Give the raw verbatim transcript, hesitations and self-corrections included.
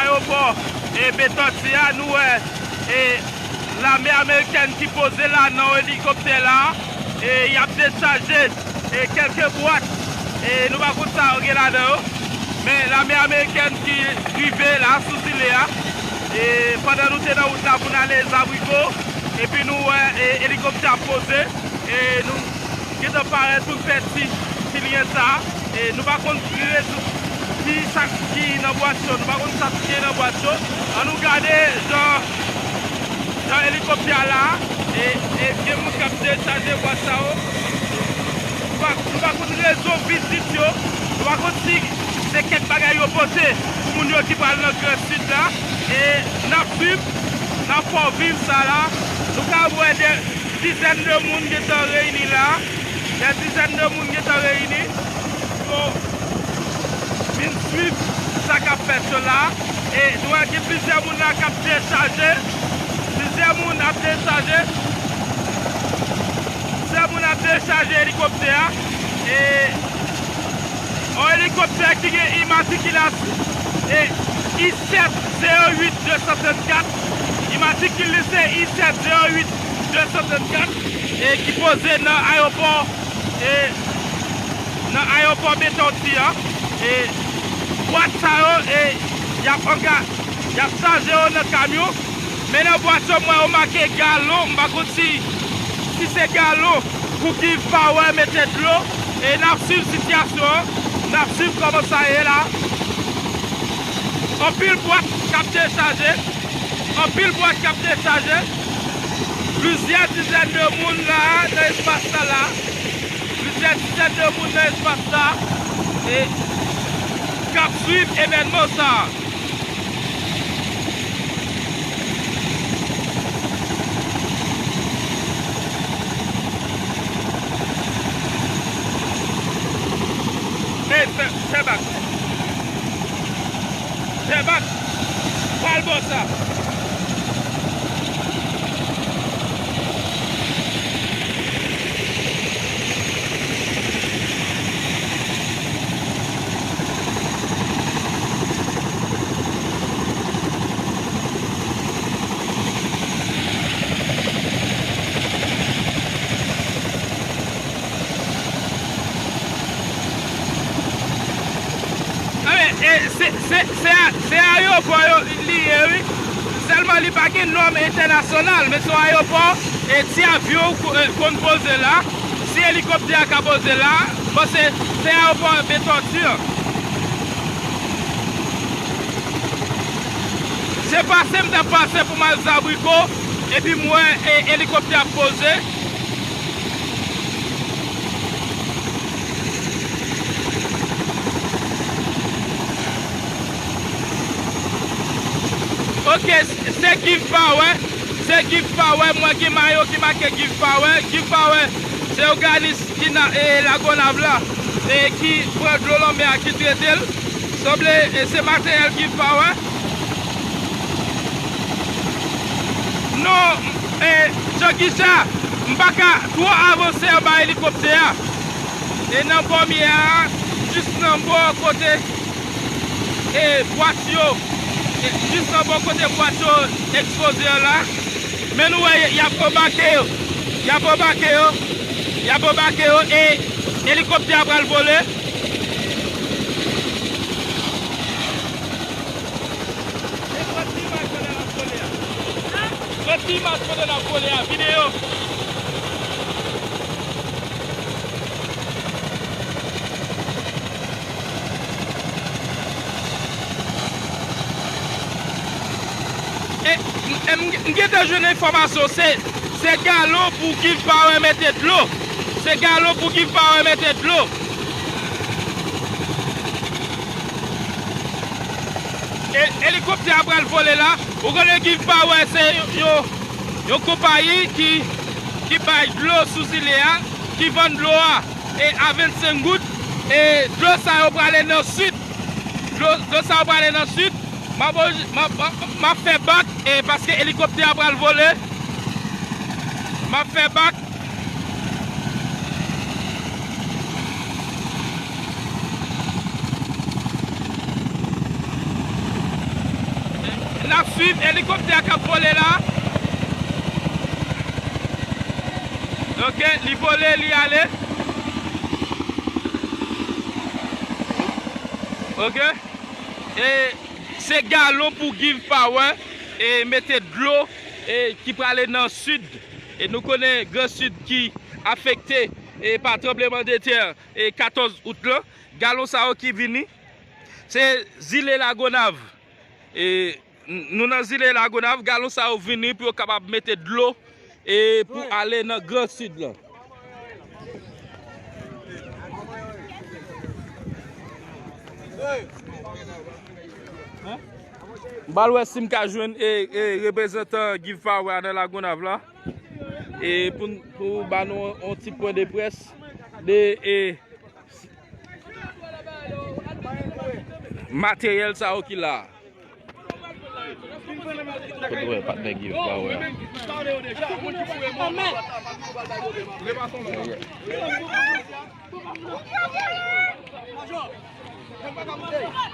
Ayewopò, e, Betòti a, nou wè, e, lame amerikèn ki poze la nan elikoptè la, e, y ap dechaje, e, kèlke bwat, e, nou pa konn sa yo gen ladan yo, men lame amerikèn ki rive la sou zile a, e, pandan nou te nan wout la pou n ale Zabriko, epi nou wè, e, elikoptè ap poze, e, nou gentan parèt pou n fè ti, ti lyen sa a. E nou pa konn ki rezon, ki sa ki nan bwat yo, nou pa konn sa ki gen nan bwat yo. Ann nou gade jan, jan elikoptè a la, e, e gen moun k ap dechaje bwat sa yo. Nou pa, nou pa konn rezon vizit yo, nou pa konn si se kèk bagay yo pote pou moun yo ki pral nan Gran Sid la. E n ap swiv, n ap fè w viv sa la. Nou ka wè de dizèn de moun gentan reyini la. Dè dizèn de moun gentan reyini pou vin swiv sa k ap fèt yo la. E nou wè gen plizyè moun la k ap dechaje. Plizyè moun ap dechaje. Plizyè moun ap dechaje elikoptè a. E yon elikoptè ki gen imatrikilasyon, e, I sèt zewo uit de san trannkat. Imatrikil li se I sèt zewo uit de san trannkat, e ki poze nan ayewopò, e nan ayewopò Betòti a. E bwat sa yo, e y ap anga-, y ap chaje yo nan kamyon. Men nan bwat yo, m wè yo make galon, m pa konn si, si se galon pou Give Power mete dlo. E n ap swiv sitiyasyon an, n ap swiv kòman sa ye la. Anpil bwat k ap dechaje, anpil bwat k ap dechaje. Plizyè dizèn de moun la nan espas sa la. Plizyè dizèn de moun nan espas sa, e k ap swiv evènman sa a. Ey, fè, fè bak. Fè bak. Pral bò sa. Anben, e, se, se, se a, se ayewopò yo li ye, wi. Sèlman li pa gen nòm entènasyonal, men se yon ayewopò, e ti avyon ko-, e, konn poze la. Si elikoptè a ka poze la, bon, se, se ayewopò Betòti an. Se pase m t ap pase pou m al Zabriko, epi m wè, e, elikoptè ap poze. Ok, se Give Power, se Give Power, m wè gen mayo ki make Give Power. Give Power, se òganis ki nan, e, Lagonav la, e, ki pran dlo lanmè a, ki trete l. Sanble, e, se materyèl Give Power. Non, e, Jean Guichard, m pa ka twò avanse anba elikoptè a. E nan pòmye a, jis nan bò kote, e, bwat yo, e, jis nan bò kote bwat yo ekspoze an la. Men nou wè, y ap anbake yo. Y ap anbake yo. Y ap anbake yo e elikoptè a pral vole. E pran ti imaj pandan n ap vole a. Pran ti imaj pandan n ap vole a. Videyo. E, m, m, m gentan jwenn enfòmasyon, se, se galon pou Give Power mete dlo. Se galon pou Give Power mete dlo. E, elikoptè a pral vole la. Ou konnen Give Power se yon, yon, yon konpayi ki, ki bay dlo sou zile a, ki vann dlo a, e a vennsenk goud. E dlo sa yo prale nan sid. Dlo, dlo sa yo prale nan sid. M ap, m ap, m ap fè bak, e paske elikoptè a pral vole. M ap fè bak. Swiv elikoptè k ap vole la. Ok, li vole, li ale. Ok. E se galon pou Give Power e mete dlo e ki prale nan sid. E nou konnen Gran Sid ki afekte e pa tranblemanntè e katòz out lan. Galon sa yo ki vini, se zile Lagonav. E n- nou nan zile Lagonav, galon sa yo vini pou yo kapab mete dlo e pou ale nan Gran Sid lan. M pral wè si m ka jwenn e, e reprezantan Give Power nan Lagonav la. E pou, pou ba nou yon ti pwen de près de e, materyèl sa yo ki la. Kote w wè patnè Give Power a?